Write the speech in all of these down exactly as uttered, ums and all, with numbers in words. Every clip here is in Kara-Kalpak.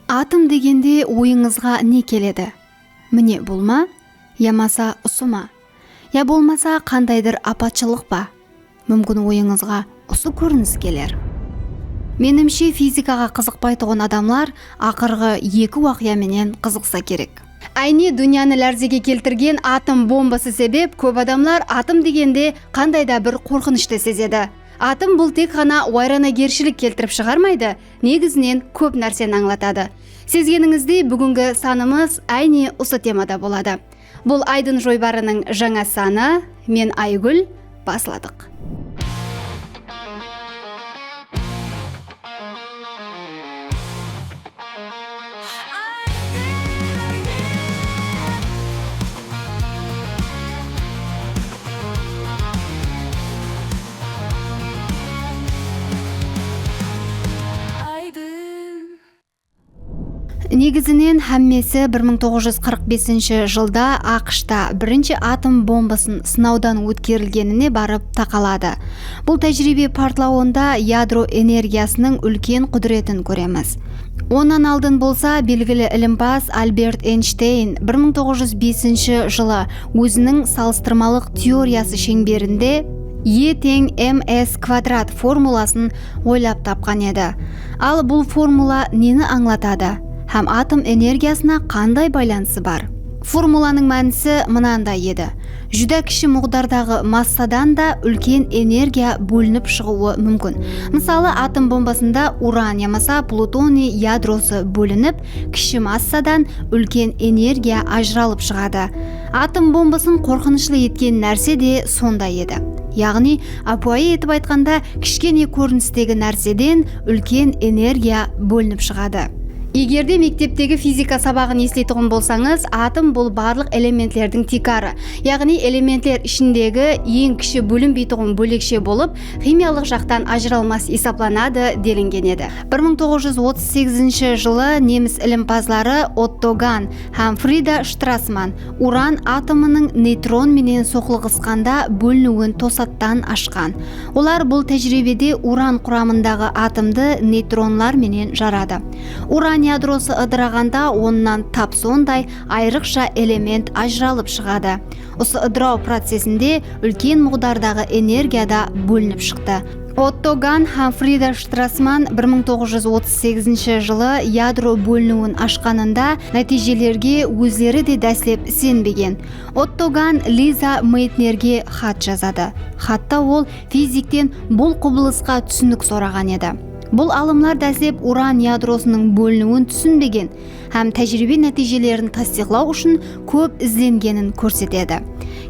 Atım degende oyıńızǵa ne keledi? Mine bul ma? Yamasa usı ma? Ya bolmasa qandaydır apatshılıq pa? Múmkin oyıńızǵa usı kórinis keler. Menimshe, fizikaǵa qızıqpaytuǵın adamlar aqırǵı eki waqıya menen qızıqsa kerek. Áyne dúnyanı lárzege keltirgen atom bombası sebep kóp adamlar atım degende qanday da bir qorqınıshtı sezedi. Atım bul tek ǵana wayranagershilik keltirip shıǵarmaydı, negizinen kóp nárseni ańlatadı. Sezgenińizdey, búgingi sanımız áyne usı temada boladı. Bul Aydın joybarınıń jańa sanı. Men Aygúl. Basladıq. Negizinen hámmesi bir mıń toǵız júz qırq besinshi jılda AQShta birinshi atom bombasın sınawdan ótkerilgenine barıp taqaladı. Bul tájiriybe partlawında yadro energiyasınıń úlken qúdiretin kóremiz. Onnan aldın bolsa belgili ilimpaz Albert Eynshtayn bir mıń toǵız júz besinshi jılı óziniń salıstırmalıq teoriyası sheńberinde E teń M S kvadrat formulasın oylap tapqan edi. Al bul formula neni ańlatadı hám atom energiyasına qanday baylanısı bar? Formulanıń mánisi mınanday edi. Júdá kishi muǵdardaǵı massadan da úlken energiya bólinip shıǵıwı múmkin. Mısalı, atom bombasında uran yamasa plutoniy yadrosı bólinip, kishi massadan úlken energiya ajıralıp shıǵadı. Atom bombasın qorqınıshlı etken nárse de sonday edi. Yaǵnıy, ápiwayı etip aytqanda, kishkene kórinistegi nárseden úlken energiya bólinip shıǵadı. Eger de mekteptegi fizika sabaǵın esleytuǵın bolsańız, atom bul barlıq elementlerdiń tiykarı, yaǵnıy elementler ishindegi eń kishi bólinbeytuǵın bólekshe bolıp, ximiyalıq jaqtan ajıralmas esaplanadı, delingen edi. Bir mıń toǵız júz otız segizinshi jılı nemis ilimpazları Otto Gahn hám Frida Shtrassmann uran atomınıń neytron menen soqlıǵısqanda bóliniwin tosattan ashqan. Olar bul tájiriybede uran quramındaǵı atomdı neytronlar menen jaradı. Uran yadrosı ıdıraǵanda onnan tap sonday ayrıqsha element ajıralıp shıǵadı. Usı ıdıraw procesinde úlken muǵdardaǵı energiya da bólinip shıqtı. Otto Gahn hám Frida Shtrassmann bir mıń toǵız júz otız segizinshi jılı yadro bóliniwin ashqanında nátiyjelerge ózleri de dáslep isenbegen. Otto Gahn Liza Meitnerge xat jazadı. Xatta ol fizikten bul qubılısqa túsinik soraǵan edi. Bul alımlar dáslep uran yadrosınıń bóliniwin túsinbegen hám tájiriybe nátiyjelerin tastıyıqlaw ushın kóp izlengenin kórsetedi.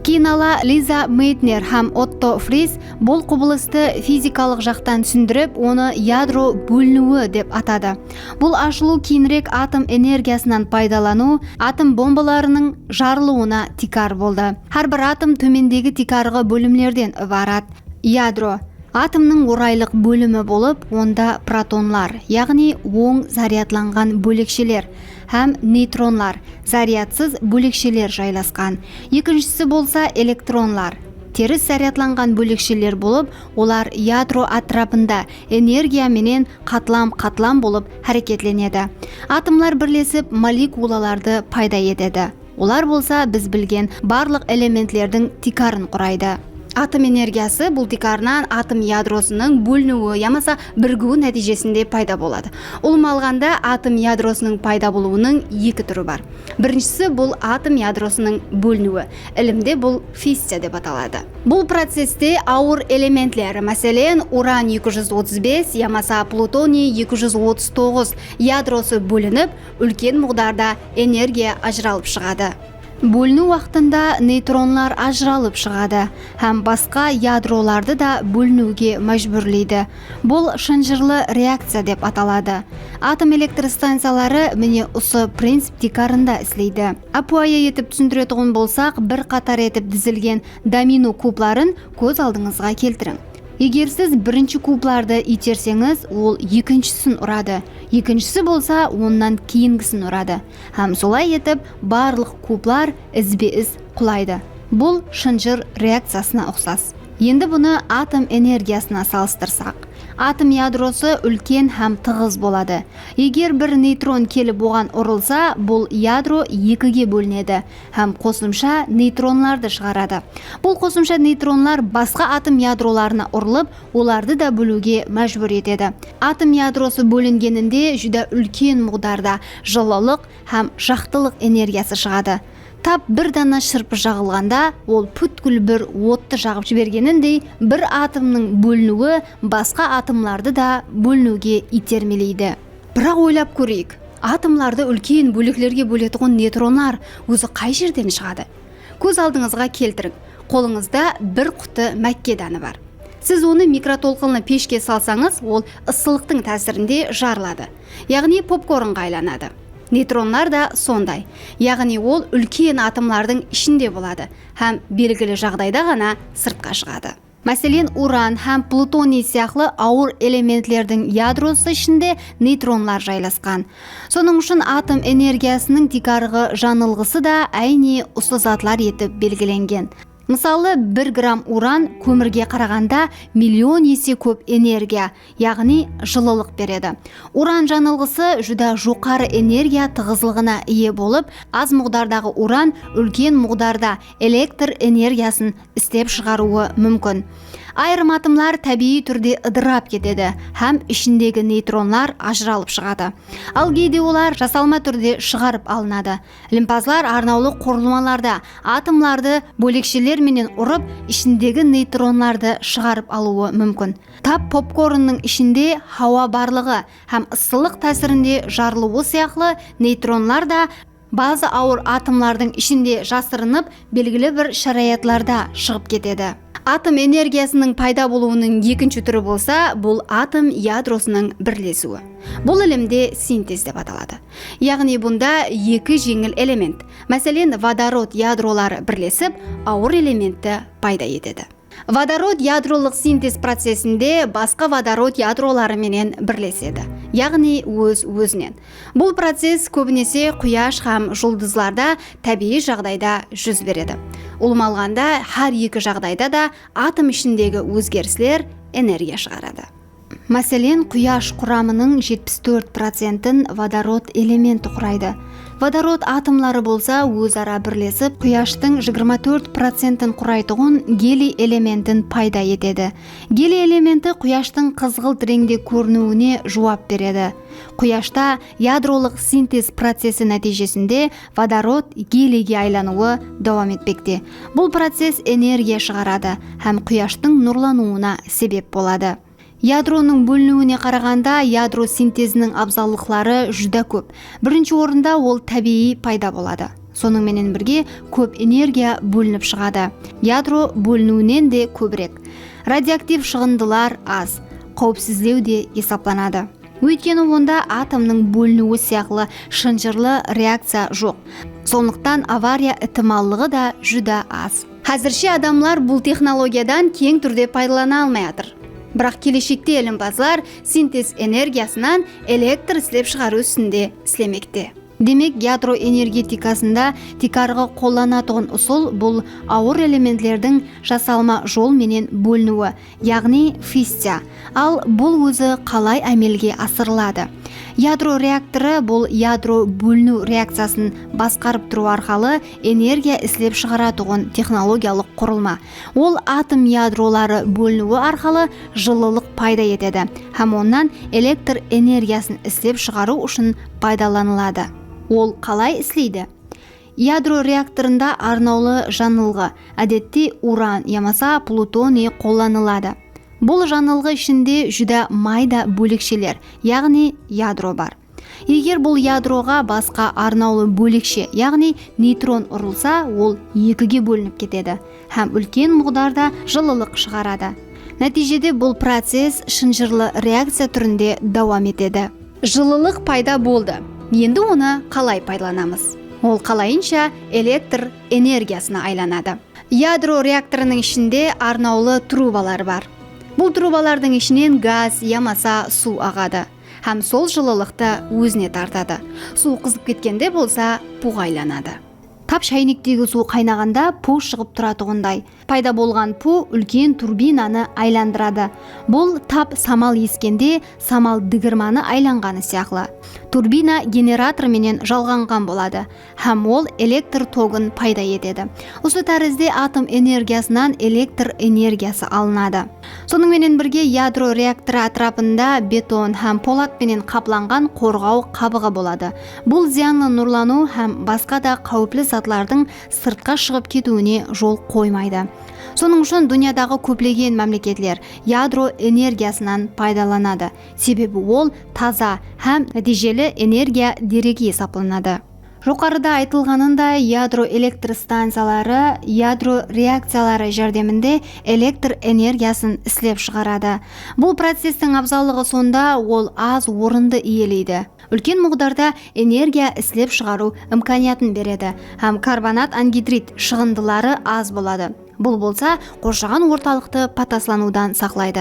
Keyin ala Liza Meitner hám Otto Friis bul qubılıstı fizikalıq jaqtan túsindirip, onı yadro bóliniwi dep atadı. Bul ashılıw keyinirek atom energiyasınan paydalanıw, atom bombalarınıń jarılıwına tiykar boldı. Hár bir atom tómendegi tiykarǵı bólimlerden ibarat. Yadro. Atomnıń oraylıq bólimi bolıp, onda protonlar, yaǵnıy oń zaryadlanǵan bóleksheler, hám neytronlar, zaryadsız bóleksheler jaylasqan. Ekinshisi bolsa elektronlar, teris zaryadlanǵan bóleksheler bolıp, olar yadro átirapında energiya menen qatlam-qatlam bolıp háreketlenedi. Atomlar birlesip molekulalardı payda etedi. Olar bolsa biz bilgen barlıq elementlerdiń tiykarın quraydı. Atom energiyası bul tiykarınan atom yadrosınıń bóliniwi yamasa birigiwi nátiyjesinde payda boladı. Ulıwma alǵanda, atom yadrosınıń payda bolıwınıń eki túri bar. Birinshisi bul atom yadrosınıń bóliniwi. Ilimde bul fissiya dep ataladı. Bul processte awır elementler, máselen, uran eki júz otız bes yamasa plutoniy eki júz otız toǵız yadrosı bólinip, úlken muǵdarda energiya ajıralıp shıǵadı. Bóliniw waqtında neytronlar ajıralıp shıǵadı hám basqa yadrolardı da bóliniwge májbúrleydi. Bul shınjırlı reakciya dep ataladı. Atom elektrostanciyaları mine usı princip tiykarında isleydi. Ápiwayı etip túsindiretuǵın bolsaq, bir qatar etip dizilgen domino kubların kóz aldıńızǵa keltiriń. Eger siz birinshi kublardı iyterseńiz, ol ekinshisin uradı, ekinshisi bolsa onnan keyingisin uradı. Hám solay etip, barlıq kublar izbe-iz qulaydı. Bul shınjır reakciyasına uqsas. Endi bunı atom energiyasına salıstırsaq, Atom yadrosı úlken hám tıǵız boladı. Eger bir neytron kelip oǵan urılsa, bul yadro ekige bólinedi hám qosımsha neytronlardı shıǵaradı. Bul qosımsha neytronlar basqa atom yadrolarına urılıp, olardı da bóliwge májbúr etedi. Atom yadrosı bólingeninde júdá úlken muǵdarda jıllılıq hám jaqtılıq energiyası shıǵadı. Tap bir dana shırpı jaǵılǵanda, ol pútkil bir ottı jaǵıp jibergenindey, bir atomnıń bóliniwi basqa atomlardı da bóliniwge iytermeleydi. Biraq oylap kóreyik, atomlardı úlken bóleklerge bóletuǵın neytronlar ózi qay jerden shıǵadı? Kóz aldıńızǵa keltiriń, qolıńızda bir qutı mákke dánı bar. Siz onı mikrotolqınlı peshke salsańız, ol ıssılıqtıń tásirinde jarıladı, yaǵnıy popkornǵa aylanadı. Neytronlar da sonday, yaǵnıy ol úlken atomlardıń ishinde boladı hám belgili jaǵdayda ǵana sırtqa shıǵadı. Máselen, uran hám plutoniy sıyaqlı awır elementlerdiń yadrosı ishinde neytronlar jaylasqan. Sonıń ushın atom energiyasınıń tiykarǵı janılǵısı da áyne usı zatlar etip belgilengen. Mısalı, bir gramm uran kómirge qaraǵanda million ese kóp energiya, yaǵnıy jıllılıq beredi. Uran janılǵısı júdá joqarı energiya tıǵızlıǵına iye bolıp, az muǵdardaǵı uran úlken muǵdarda elektr energiyasın islep shıǵarıwı múmkin. Ayırım atomlar tábiyiy túrde ıdırap ketedi hám ishindegi neytronlar ajıralıp shıǵadı. Al geyde olar jasalma túrde shıǵarıp alınadı. Ilimpazlar arnawlı qurılmalarda atomlardı bóleksheler menen urıp, ishindegi neytronlardı shıǵarıp alıwı múmkin. Tap popkornnıń ishinde hawa barlıǵı hám ıssılıq tásirinde jarılıwı sıyaqlı neytronlar da bazı awır atomlardıń ishinde jasırınıp, belgili bir sharayatlarda shıǵıp ketedi. Atom energiyasınıń payda bolıwınıń ekinshi túri bolsa, bul atom yadrosınıń birlesiwi. Bul ilimde sintez dep ataladı. Yaǵnıy bunda eki jeńil element, máselen, vodorod yadroları birlesip, awır elementti payda etedi. Vodorod yadrolıq sintez procesinde basqa vodorod yadroları menen birlesedi, yaǵnıy óz-ózinen. Bul process kóbinese quyash hám juldızlarda tábiyiy jaǵdayda júz beredi. Ulıwma alǵanda, hár eki jaǵdayda da atom ishindegi ózgerisler energiya shıǵaradı. Máselen, quyash quramınıń jetpis tórt procentin vodorod elementi quraydı. Vodorod atomları bolsa óz-ara birlesip, quyashtıń jigirma tórt procentin quraytuǵın geliy elementin payda etedi. Geliy elementi quyashtıń qızǵılt reńde kóriniwine juwap beredi. Quyashta yadrolıq sintez procesi nátiyjesinde vodorod geliyge aylanıwı dawam etpekte. Bul process energiya shıǵaradı hám quyashtıń nurlanıwına sebep boladı. Yadronıń bóliniwine qaraǵanda yadro sinteziniń abzallıqları júdá kóp. Birinshi orında ol tábiyiy payda boladı. Sonıń menen birge kóp energiya bólinip shıǵadı. Yadro bóliniwinen de kóbirek. Radioaktiv shıǵındılar az, qáwipsizlew de esaplanadı. Óytkeni onda atomnıń bóliniwi sıyaqlı shınjırlı reakciya joq. Sonlıqtan avariya itimallıǵı da júdá az. Házirshe adamlar bul texnologiyadan keń túrde paydalana almay atır. Biraq keleshekte ilimpazlar sintez energiyasınan elektr islep shıǵarıw ústinde islemekte. Demek, yadro energetikasında tiykarǵı qollanatuǵın usıl bul awır elementlerdiń jasalma jol menen bóliniwi, yaǵnıy fissiya. Al, bul ózi qalay ámelge asırıladı? Yadro reaktorı bul yadro bóliniw reakciyasın basqarıp turıw arqalı energiya islep shıǵaratuǵın texnologiyalıq qurılma. Ol atom yadroları bóliniwi arqalı jıllılıq payda etedi hám onnan elektr energiyasın islep shıǵarıw ushın paydalanıladı. Ol qalay isleydi? Yadro reaktorında arnawlı janılǵı, ádette, uran yamasa plutoniy qollanıladı. Bul janılǵı ishinde júdá mayda bóleksheler, yaǵnıy yadro bar. Eger bul yadroǵa basqa arnawlı bólekshe, yaǵnıy neytron urılsa, ol ekige bólinip ketedi hám úlken muǵdarda jıllılıq shıǵaradı. Nátiyjede bul process shınjırlı reakciya túrinde dawam etedi. Jıllılıq payda boldı. Endi onı qalay paydalanamız? Ol qalayınsha elektr energiyasına aylanadı. Yadro reaktorınıń ishinde arnawlı trubalar bar. Bul trubalardıń ishinen gaz yamasa suw aǵadı hám sol jıllılıqtı ózine tartadı. Suw qızıp ketkende bolsa puwǵa aylanadı. Tap sháynektegi suw qaynaǵanda puw shıǵıp turatuǵınday. Payda bolǵan puw úlken turbinanı aylandıradı. Bul tap samal eskende samal digirmanı aylanǵanı sıyaqlı. Turbina generator menen jalǵanǵan boladı hám ol elektr togın payda etedi. Usı tárizde atom energiyasınan elektr energiyası alınadı. Sonıń menen birge, yadro reaktorı átirapında beton hám polat penen qaplanǵan qorǵaw qabıǵı boladı. Bul zıyanlı nurlanıw hám basqa da qáwipli zatlardıń sırtqa shıǵıp ketiwine jol qoymaydı. Sonıń ushın dúnyadaǵı kóplegen mámleketler yadro energiyasınan paydalanadı, sebebi ol taza hám nátiyjeli energiya deregi esaplanadı. Joqarıda aytılǵanınday, yadro elektr stanciyaları yadro reakciyaları járdeminde elektr energiyasın islep shıǵaradı. Bul processtiń abzallıǵı sonda, ol az orındı iyeleydi. Úlken muǵdarda energiya islep shıǵarıw imkaniyatın beredi hám karbonat angidrid shıǵındıları az boladı. Bul bolsa qorshaǵan ortalıqtı pataslanıwdan saqlaydı.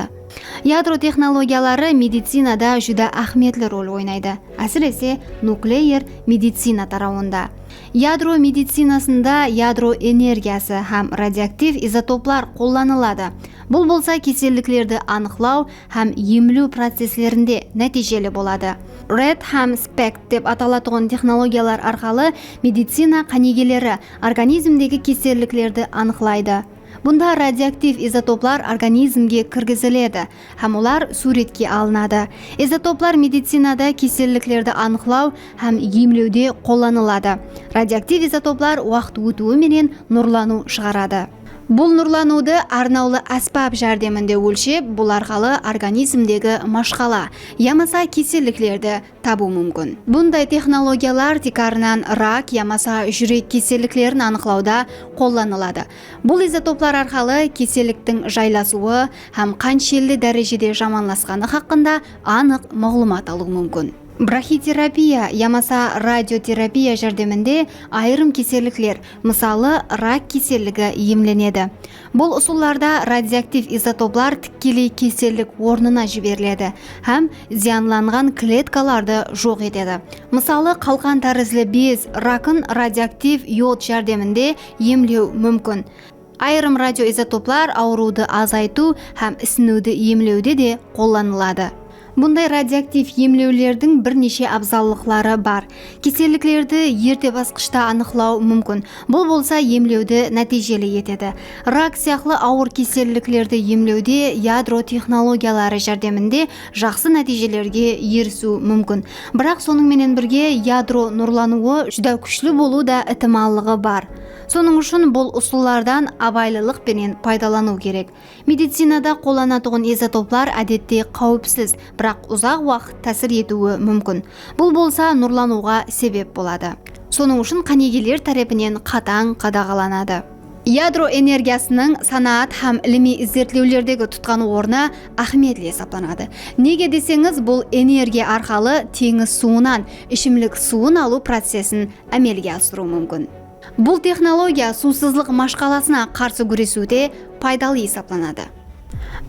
Yadro texnologiyaları medicinada júdá áhmiyetli rol oynaydı, ásirese, nukleer medicina tarawında. Yadro medicinasında yadro energiyası hám radioaktiv izotoplar qollanıladı. Bul bolsa keselliklerdi anıqlaw hám emlew processlerinde nátiyjeli boladı. RET hám SPECT dep atalatuǵın texnologiyalar arqalı medicina qánigeleri organizmdegi keselliklerdi anıqlaydı. Bunda radioaktiv izotoplar organizmge kirgiziledi hám olar súwretke alınadı. Izotoplar medicinada keselliklerdi anıqlaw hám emlewde qollanıladı. Radioaktiv izotoplar waqıt ótiwi menen nurlanıw shıǵaradı. Bul nurlanıwdı arnawlı ásbap járdeminde ólshep, bul arqalı organizmdegi mashqala yamasa keselliklerdi tabıw múmkin. Bunday texnologiyalar tiykarınan rak yamasa júrek keselliklerin anıqlawda qollanıladı. Bul izotoplar arqalı keselliktiń jaylasıwı hám qanshelli dárejede jamanlasqanı haqqında anıq maǵlıwmat alıw múmkin. Bronxiterapiya yamasa radioterapiya járdeminde ayırım kesellikler, mısalı, rak keselligi emlenedi. Bul usıllarda radioaktiv izotoplar tikkeley kesellik ornına jiberiledi hám zıyanlanǵan kletkalardı joq etedi. Mısalı, qalqan tárizli bez rakın radioaktiv iod járdeminde emlew múmkin. Ayırım radioizotoplar awırıwdı azaytıw hám isiniwdi emlewde de qollanıladı. Bunday radioaktiv emlewlerdiń bir neshe abzallıqları bar. Keselliklerdi erte basqıshta anıqlaw múmkin. Bul bolsa emlewdi nátiyjeli etedi. Rak sıyaqlı awır keselliklerdi emlewde yadro texnologiyaları járdeminde jaqsı nátiyjelerge erisiw múmkin. Biraq sonıń menen birge yadro nurlanıwı júdá kúshli bolıw da itimallıǵı bar. Sonıń ushın bul usıllardan abaylılıq penen paydalanıw kerek. Medicinada qollanatuǵın izotoplar, ádette, qáwipsiz, biraq uzaq waqıt tásir etiwi múmkin. Bul bolsa nurlanıwǵa sebep boladı. Sonıń ushın qánigeler tárepinen qatań qadaǵalanadı. Yadro energiyasınıń sanaat hám ilimiy izertlewlerdegi tutqan ornı áhmiyetli esaplanadı. Nege deseńiz, bul energiya arqalı teńiz suwınan ishimlik suwın alıw procesin ámelge asırıw múmkin. Bul texnologiya suwsızlıq mashqalasına qarsı gúresiwde paydalı esaplanadı.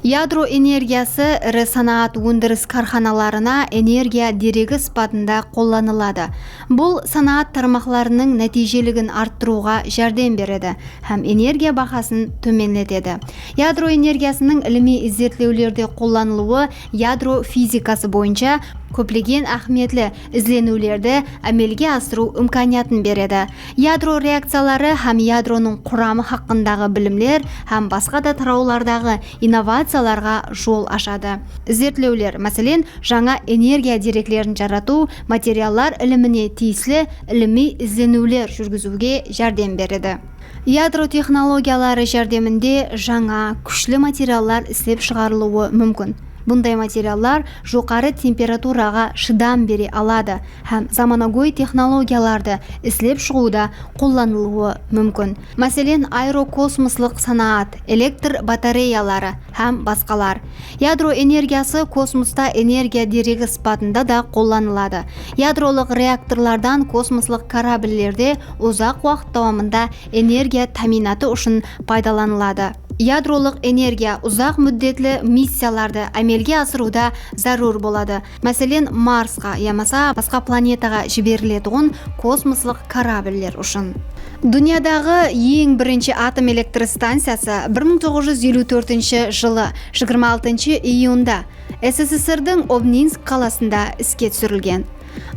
Yadro energiyası iri sanaat óndiris kárxanalarına energiya deregi sıpatında qollanıladı. Bul sanaat tarmaqlarınıń nátiyjeligin arttırıwǵa járdem beredi hám energiya bahasın tómenletedi. Yadro energiyasınıń ilimiy izertlewlerde qollanılıwı yadro fizikası boyınsha kóplegen áhmiyetli izleniwlerdi ámelge asırıw imkaniyatın beredi. Yadro reakciyaları hám yadronıń quramı haqqındaǵı bilimler hám basqa da tarawlardaǵı innovaciyalarǵa jol ashadı. Izertlewler, máselen, jańa energiya dereklerin jaratıw, materiallar ilimine tiyisli ilimiy izleniwler júrgiziwge járdem beredi. Yadro texnologiyaları járdeminde jańa, kúshli materiallar islep shıǵarılıwı múmkin. Bunday materiallar joqarı temperaturaǵa shıdam bere aladı hám zamanagóy texnologiyalardı islep shıǵıwda qollanılıwı múmkin. Máselen, aerokosmoslıq sanaat, elektr batareyaları hám basqalar. Yadro energiyası kosmosta energiya deregi sıpatında da qollanıladı. Yadrolıq reaktorlardan kosmoslıq korablilerde uzaq waqıt dawamında energiya támiynatı ushın paydalanıladı. Yadrolıq energiya uzaq múddetli missiyalardı ámelge asırıwda zárúr boladı. Máselen, Marsqa yamasa basqa planetaǵa jiberiletuǵın kosmoslıq korabller ushın. Dúnyadaǵı eń birinshi atom elektr stanciyası bir mıń toǵız júz eliw tórtinshi jılı jigirma altınshı iyunda S S S R-diń Obninsk qalasında iske túsirilgen.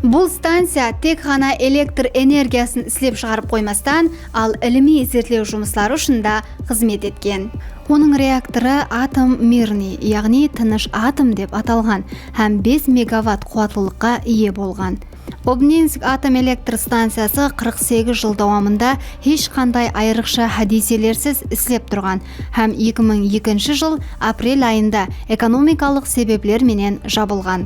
Bul stanciya tek ǵana elektr energiyasın islep shıǵarıp qoymastan, al ilimiy izertlew jumısları ushın da xızmet etken. Onıń reaktorı atom mirniy, yaǵnıy tınısh atom dep atalǵan hám bes megavatt quwatlılıqqa iye bolǵan. Obninsk atom elektr stanciyası qırq segiz jıl dawamında hesh qanday ayrıqsha hádiyselersiz islep turǵan hám eki mıń ekinshi jıl aprel ayında ekonomikalıq sebepler menen jabılǵan.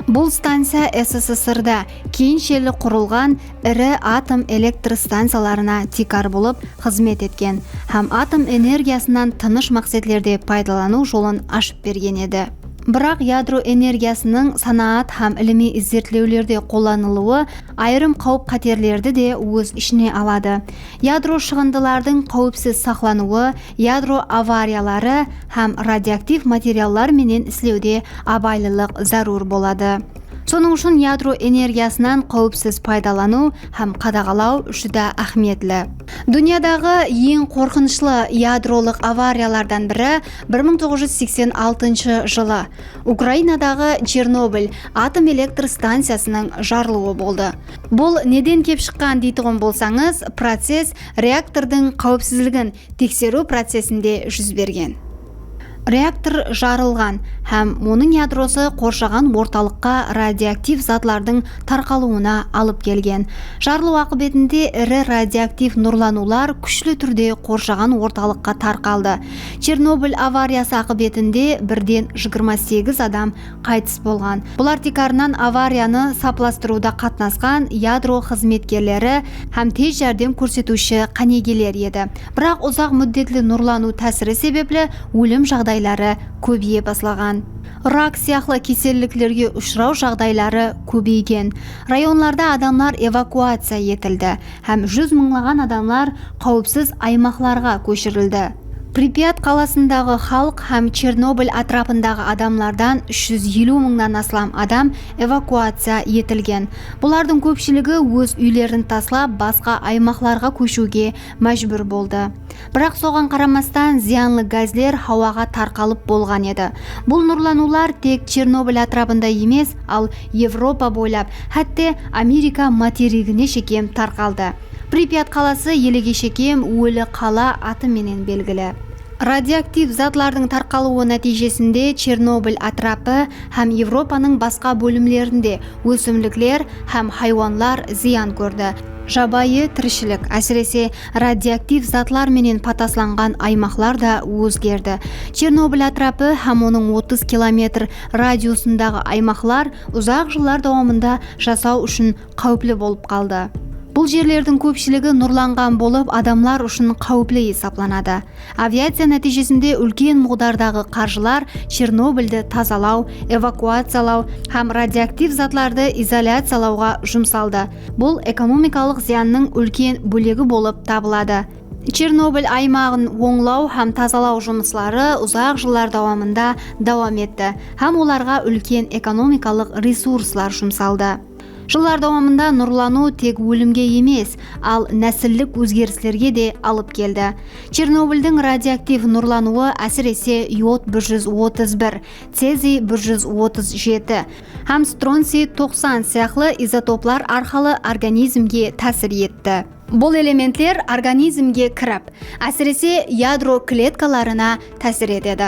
Bul stanciya S S S R-da keyinsheli qurılǵan iri atom elektr stanciyalarına tiykar bolıp xızmet etken hám atom energiyasınan tınısh maqsetlerde paydalanıw jolın ashıp bergen edi. Biraq yadro energiyasınıń sanaat hám ilimiy izertlewlerde qollanılıwı ayırım qáwip-qáterlerdi de óz ishine aladı. Yadro shıǵındılardıń qáwipsiz saqlanıwı, yadro avariyaları hám radioaktiv materiallar menen islewde abaylılıq zárúr boladı. Sonıń ushın yadro energiyasınan qáwipsiz paydalanıw hám qadaǵalaw júdá áhmiyetli. Dúnyadaǵı eń qorqınıshlı yadrolıq avariyalardan biri bir mıń toǵız júz seksen altınshı jılı Ukrainadaǵı Chernobil atom elektr stanciyasınıń jarılıwı boldı. Bul neden kep shıqqan deytuǵın bolsańız, process reaktordıń qáwipsizligin tekseriw procesinde júz bergen. Reaktor jarılǵan hám onıń yadrosı qorshaǵan ortalıqqa radioaktiv zatlardıń tarqalıwına alıp kelgen. Jarılıw aqıbetinde iri radioaktiv nurlanıwlar kúshli túrde qorshaǵan ortalıqqa tarqaldı. Chernobil avariyası aqıbetinde birden jigirma segiz adam qaytıs bolǵan. Bular tiykarınan avariyanı saplastırıwda qatnasqan yadro xızmetkerleri hám tez járdem kórsetiwshi qánigeler edi. Biraq uzaq múddetli nurlanıw tásiri sebepli ólim jaǵdayları kóbeye baslaǵan. Rak sıyaqlı keselliklerge ushıraw jaǵdayları kóbeygen. Rayonlarda adamlar evakuaciya etildi hám júz mıńlaǵan adamlar qáwipsiz aymaqlarǵa kóshirildi. Pripyat qalasındaǵı xalıq hám Chernobil átirapındaǵı adamlardan úsh júz eliw mıńnan aslam adam evakuaciya etilgen. Bulardıń kópshiligi óz úylerin taslap, basqa aymaqlarǵa kóshiwge májbúr boldı. Biraq soǵan qaramastan, zıyanlı gazler hawaǵa tarqalıp bolǵan edi. Bul nurlanıwlar tek Chernobil átirapında emes, al Evropa boylap, hátte Amerika materigine shekem tarqaldı. Pripyat qalası elege shekem óli qala atı menen belgili. Radioaktiv zatlardıń tarqalıwı nátiyjesinde Chernobil átirapı hám Evropanıń basqa bólimlerinde ósimlikler hám haywanlar zıyan kórdi. Jabayı tirishilik, ásirese, radioaktiv zatlar menen pataslanǵan aymaqlar da ózgerdi. Chernobil átirapı hám onıń otız kilometr radiusındaǵı aymaqlar uzaq jıllar dawamında jasaw ushın qáwipli bolıp qaldı. Bul jerlerdiń kópshiligi nurlanǵan bolıp, adamlar ushın qáwipli esaplanadı. Aviaciya nátiyjesinde úlken muǵdardaǵı qarjılar Chernobildi tazalaw, evakuaciyalaw hám radioaktiv zatlardı izolyaciyalawǵa jumsaldı. Bul ekonomikalıq zıyannıń úlken bólegi bolıp tabıladı. Chernobil aymaǵın ońlaw hám tazalaw jumısları uzaq jıllar dawamında dawam etti hám olarǵa úlken ekonomikalıq resurslar jumsaldı. Jıllar dawamında nurlanıw tek ólimge emes, al násillik ózgerislerge de alıp keldi. Chernobildiń radioaktiv nurlanıwı, ásirese, iod bir júz otız bir, ceziy bir júz otız jeti hám stronsiy toqsan sıyaqlı izotoplar arqalı organizmge tásir etti. Bul elementler organizmge kirip, ásirese, yadro kletkalarına tásir etedi.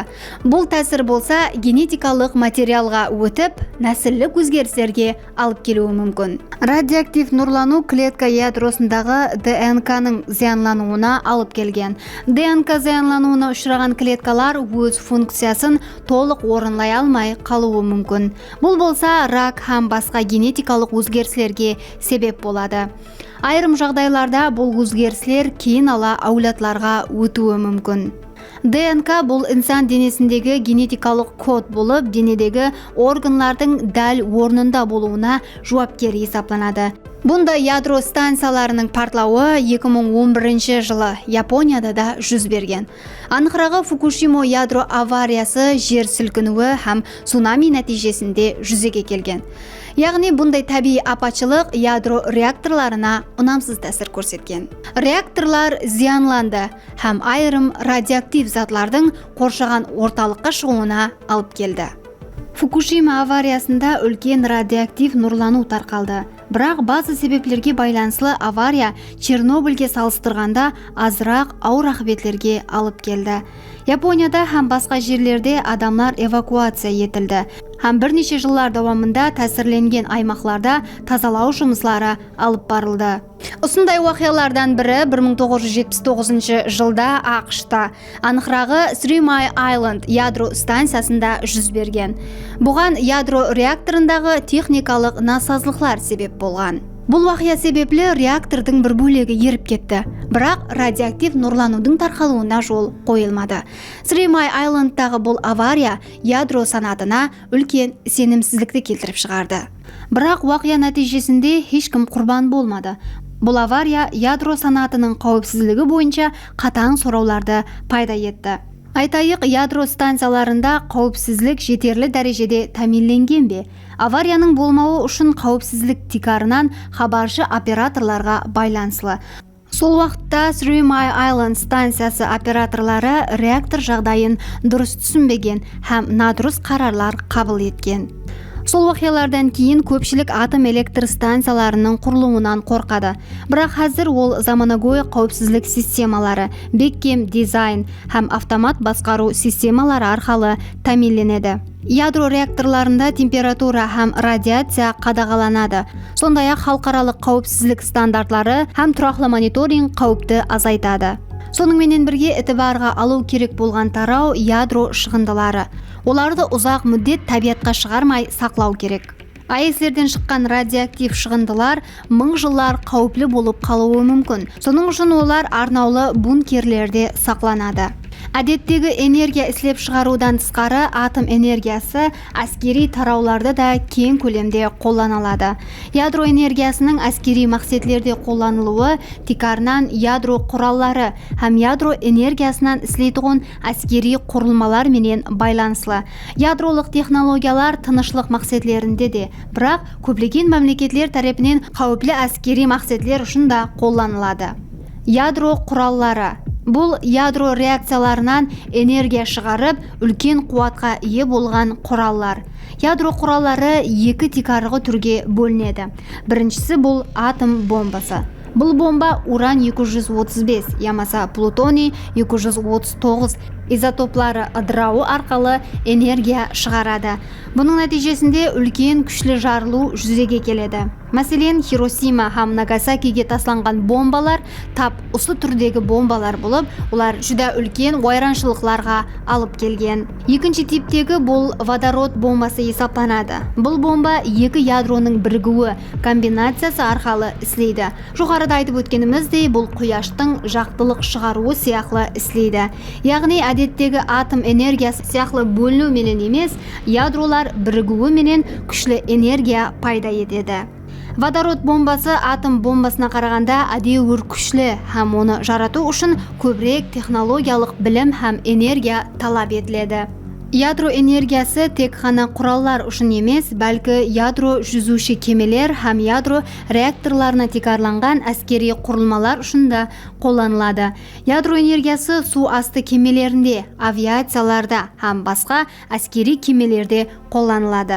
Bul tásir bolsa genetikalıq materialǵa ótip, násillik ózgerislerge alıp keliwi múmkin. Radioaktiv nurlanıw kletka yadrosındaǵı D N K-nıń zıyanlanıwına alıp kelgen. D N K zıyanlanıwına ushıraǵan kletkalar óz funkciyasın tolıq orınlay almay qalıwı múmkin. Bul bolsa rak hám basqa genetikalıq ózgerislerge sebep boladı. Ayırım jaǵdaylarda bul ózgerisler keyin ala áwladlarǵa ótiwi múmkin. D N K bul insan denesindegi genetikalıq kod bolıp, denedegi organlardıń dál ornında bolıwına juwapker esaplanadı. Bunday yadro stanciyalarınıń partlawı eki mıń on birinshi jılı Yaponiyada da júz bergen. Anıqraǵı, Fukushimo yadro avariyası jer silkiniwi hám tsunami nátiyjesinde júzege kelgen. Yaǵnıy bunday tábiyiy apatshılıq yadro reaktorlarına unamsız tásir kórsetken. Reaktorlar zıyanlandı hám ayırım radioaktiv zatlardıń qorshaǵan ortalıqqa shıǵıwına alıp keldi. Fukushima avariyasında úlken radioaktiv nurlanıw tarqaldı. Biraq bazı sebeplerge baylanıslı avariya Chernobılge salıstırǵanda azıraq awır aqıbetlerge alıp keldi. Yaponiyada hám basqa jerlerde adamlar evakuaciya etildi hám bir neshe jıllar dawamında tásirlengen aymaqlarda tazalaw jumısları alıp barıldı. Usınday waqıyalardan biri bir mıń toǵız júz jetpis toǵızınshı jılda AQShta, anıqraǵı Three Mile Island yadro stanciyasında júz bergen. Buǵan yadro reaktorındaǵı texnikalıq nasazlıqlar sebep bolǵan. Bul waqıya sebepli reaktordıń bir bólegi erip ketti, biraq radioaktiv nurlanıwdıń tarqalıwına jol qoyılmadı. Three Mile Islandtaǵı bul avariya yadro sanatına úlken isenimsizlikti keltirip shıǵardı. Biraq waqıya nátiyjesinde hesh kim qurban bolmadı. Bul avariya yadro sanatınıń qáwipsizligi boyınsha qatań sorawlardı payda etti. Aytayıq, yadro stanciyalarında qáwipsizlik jeterli dárejede támiyinlengen be? Avariyanıń bolmawı ushın qáwipsizlik tiykarınan xabarshı operatorlarǵa baylanıslı. Sol waqıtta Three Mile Island stanciyası operatorları reaktor jaǵdayın durıs túsinbegen hám nadurıs qararlar qabıl etken. Sol waqıyalardan keyin kópshilik atom elektr stanciyalarınıń qurılıwınan qorqadı. Biraq házir ol zamanagóy qáwipsizlik sistemaları, bekkem dizayn hám avtomat basqarıw sistemaları arqalı támiyinlenedi. Yadro reaktorlarında temperatura hám radiaciya qadaǵalanadı. Sonday-aq, xalıqaralıq qáwipsizlik standartları hám turaqlı monitoring qáwipti azaytadı. Sonıń menen birge, itibarǵa alıw kerek bolǵan taraw yadro shıǵındıları. Olardı uzaq múddet tábiyatqa shıǵarmay saqlaw kerek. AESlerden shıqqan radioaktiv shıǵındılar mıń jıllar qáwipli bolıp qalıwı múmkin. Sonıń ushın olar arnawlı bunkerlerde saqlanadı. Ádettegi energiya islep shıǵarıwdan tısqarı, atom energiyası áskeriy tarawlarda da keń kólemde qollanıladı. Yadro energiyasınıń áskeriy maqsetlerde qollanılıwı tiykarınan yadro quralları hám yadro energiyasınan isleytuǵın áskeriy qurılmalar menen baylanıslı. Yadrolıq texnologiyalar tınıshlıq maqsetlerinde de, biraq kóplegen mámleketler tárepinen qáwipli áskeriy maqsetler ushın da qollanıladı. Yadro quralları. Bul yadro reakciyalarınan energiya shıǵarıp, úlken quwatqa iye bolǵan qurallar. Yadro quralları eki tiykarǵı túrge bólinedi. Birinshisi bul atom bombası. Bul bomba uran eki júz otız bes yamasa plutoniy eki júz otız toǵız izotopları ıdırawı arqalı energiya shıǵaradı. Bunıń nátiyjesinde úlken kúshli jarılıw júzege keledi. Máselen, Xirosima hám Nagasakige taslanǵan bombalar tap usı túrdegi bombalar bolıp, olar júdá úlken wayranshılıqlarǵa alıp kelgen. Ekinshi tiptegi bul vodorod bombası esaplanadı. Bul bomba eki yadronıń birigiwi kombinaciyası arqalı isleydi. Joqarıda aytıp ótkenimizdey, bul quyashtıń jaqtılıq shıǵarıwı sıyaqlı isleydi. Yaǵnıy, ádettegi atom energiyası sıyaqlı bóliniw menen emes, yadrolar birigiwi menen kúshli energiya payda etedi. Vodorod bombası atom bombasına qaraǵanda ádewir kúshli hám onı jaratıw ushın kóbirek texnologiyalıq bilim hám energiya talap etiledi. Yadro energiyası tek ǵana qurallar ushın emes, bálki yadro júziwshi kemeler hám yadro reaktorlarına tiykarlanǵan áskeriy qurılmalar ushın da qollanıladı. Yadro energiyası suw astı kemelerinde, aviaciyalarda hám basqa áskeriy kemelerde qollanıladı.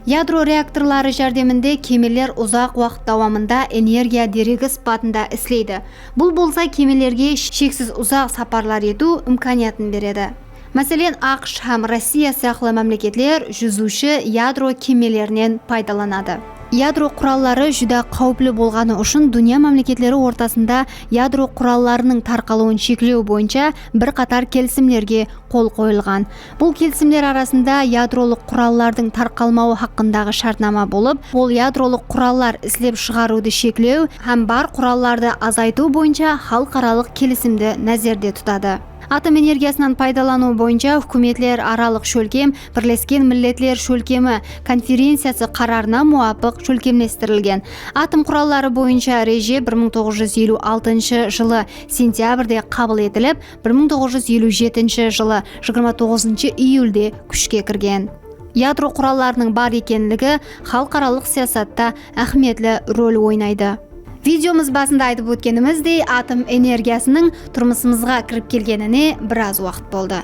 Yadro reaktorları járdeminde kemeler uzaq waqıt dawamında energiya deregi sıpatında isleydi. Bul bolsa kemelerge sheksiz uzaq saparlar etiw imkaniyatın beredi. Máselen, AQSh hám Rossiya sıyaqlı mámleketler júziwshi yadro kemelerinen paydalanadı. Yadro quralları júdá qáwipli bolǵanı ushın dúnya mámleketleri ortasında yadro qurallarınıń tarqalıwın sheklew boyınsha bir qatar kelisimlerge qol qoyılǵan. Bul kelisimler arasında yadrolıq qurallardıń tarqalmawı haqqındaǵı shártnama bolıp, ol yadrolıq qurallar islep shıǵarıwdı sheklew hám bar qurallardı azaytıw boyınsha xalıqaralıq kelisimdi názerde tutadı. Atom energiyasınan paydalanıw boyınsha húkimetler aralıq shólkem Birlesken Milletler Shólkemi konferenciyası qararına muwapıq shólkemlestirilgen. Atom quralları boyınsha reje bir mıń toǵız júz eliw altınshı jılı sentyabrde qabıl etilip, bir mıń toǵız júz eliw jetinshi jılı jigirma toǵızınshı iyulde kúshke kirgen. Yadro qurallarınıń bar ekenligi xalıqaralıq siyasatta áhmiyetli rol oynaydı. Videomız basında aytıp ótkenimizdey, atom energiyasınıń turmısımızǵa kirip kelgenine biraz waqıt boldı.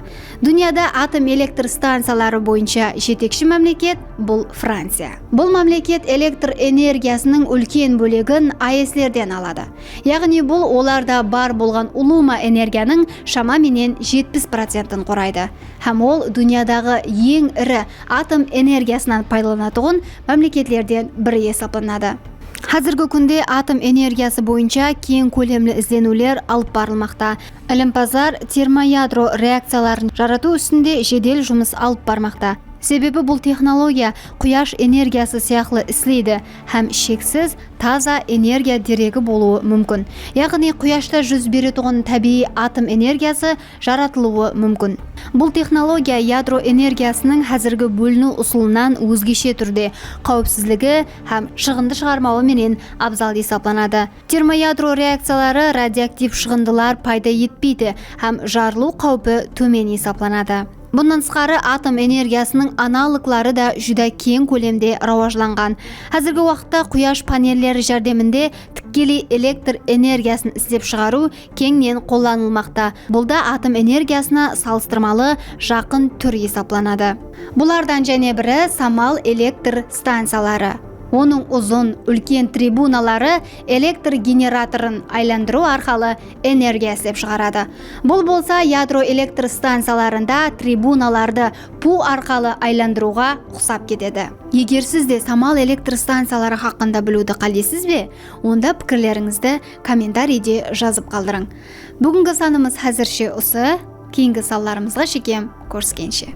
Dúnyada atom elektr stanciyaları boyınsha jetekshi mámleket, bul Franciya. Bul mámleket elektr energiyasınıń úlken bólegin AESlerden aladı. Yaǵnıy bul olarda bar bolǵan ulıwma energiyanıń shama menen jetpis procentin quraydı. Hám ol dúnyadaǵı eń iri atom energiyasınan paydalanatuǵın mámleketlerden biri esaplanadı. Házirgi kúnde atom energiyası boyınsha keń kólemli izleniwler alıp barılmaqta. Ilimpazlar termoyadro reakciyaların jaratıw ústinde jedel jumıs alıp barmaqta. Sebebi bul texnologiya quyash energiyası sıyaqlı isleydi hám sheksiz taza energiya deregi bolıwı múmkin. Yaǵnıy quyashta júz beretuǵın tábiyiy atom energiyası jaratılıwı múmkin. Bul texnologiya yadro energiyasınıń házirgi bóliniw usılınan ózgeshe túrde, qáwipsizligi hám shıǵındı shıǵarmawı menen abzal esaplanadı. Termoyadro reakciyaları radioaktiv shıǵındılar payda etpeydi hám jarılıw qáwipi tómen esaplanadı. Bunnan tısqarı, atom energiyasınıń analogları da júdá keń kólemde rawajlanǵan. Házirgi waqıtta quyash panelleri járdeminde tikkeley elektr energiyasın islep shıǵarıw keńnen qollanılmaqta. Bul da atom energiyasına salıstırmalı jaqın túr esaplanadı. Bulardan jáne biri samal elektr stanciyaları. Onıń uzın, úlken tribunaları elektr generatorın aylandırıw arqalı energiya islep shıǵaradı. Bul bolsa yadro elektr stanciyalarında tribunalardı puw arqalı aylandırıwǵa uqsap ketedi. Eger siz de samal elektr stanciyaları haqqında biliwdi qáleysiz be, onda pikirlerińizdi kommentariyde jazıp qaldırıń. Búgingi sanımız házirshe usı, keyingi sanlarımızǵa shekem kóriskenshe.